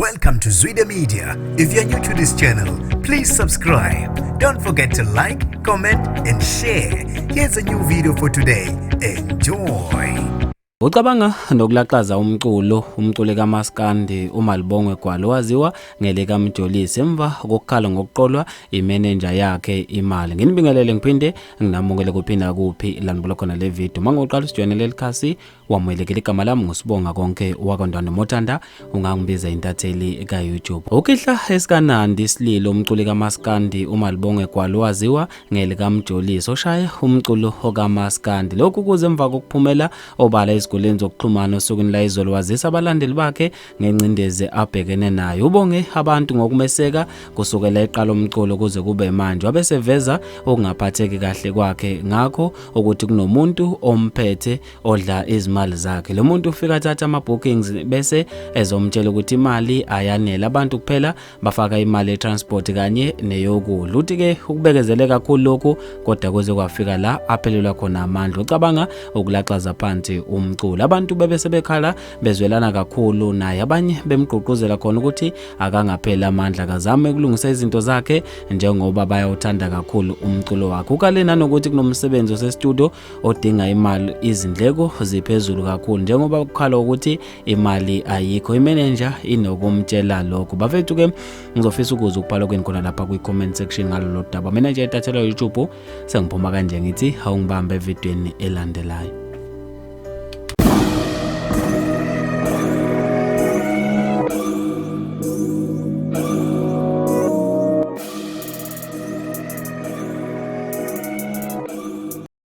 Welcome to Zwida Media. If you're new to this channel, please subscribe. Don't forget to like, comment, and share. Here's a new video for today. Enjoy. Ucabanga nokulaxaza umculo, umculi kaMaskandi uMalibongwe Gwala waziwa ngelikaMjolisi emva kokukhala ngokuqolwa imenenja yakhe imali. Nginibingelele ngiphinde nginamukele kuphinda kuphi la nibuka khona le video. Mangoqala usijoyine leli khasi, wamukelekile. Igama lami nguSibonga Konke wakwaNdwandwe, mawuthanda ungangibiza intatheli ka-YouTube. Ukhihla esikanandi isililo umculi kaMaskandi uMalibongwe Gwala waziwa ngelikaMjolisi oshaya umculo okaMaskandi. Lokhu kuze emva kokuphumela obala ezinkundleni zokuxhumana osukwini layizolo, wazisa abalandeli bakhe ngencindezi abhekene nayo. Ubonge abantu ngokumeseka kusukela eqala umculo kuze kube manje, wabeseveza ukungaphatheki kahle kwakhe ngakho ukuthi kunomuntu omphethe odla izimali zakhe. Lo muntu ufika athatha ama-bookings bese ezomtshela ukuthi imali ayanele, abantu kuphela bafaka imali ye-transport kanye neyokudla. Uthi-ke ukubekezele kakhulu lokhu, kodwa kuze kwafika la aphelelwa khona amandla, ucabanga ukulaxaza phansi umculo. Abantu bebe sebekhala bezwelana kakhulu naye, abanye bemgqugquzela khona ukuthi akangapheli amandla, kazame ukulungisa izinto zakhe njengoba bayawuthanda kakhulu umculo wakhe. Ukale nanokuthi kunomsebenzi osestudio odinga imali, izindleko ziphezulu kakhulu njengoba kukhala ukuthi imali ayikho, imenenja inokumtshela lokho. Bafethu-ke, ngizofisa ukuza ukubhala kwenu khona lapha kwi-comment section ngalolo daba. Mina nje intatheli YouTube sengiphuma kanje, ngithi awungibambe evidweni elandelayo.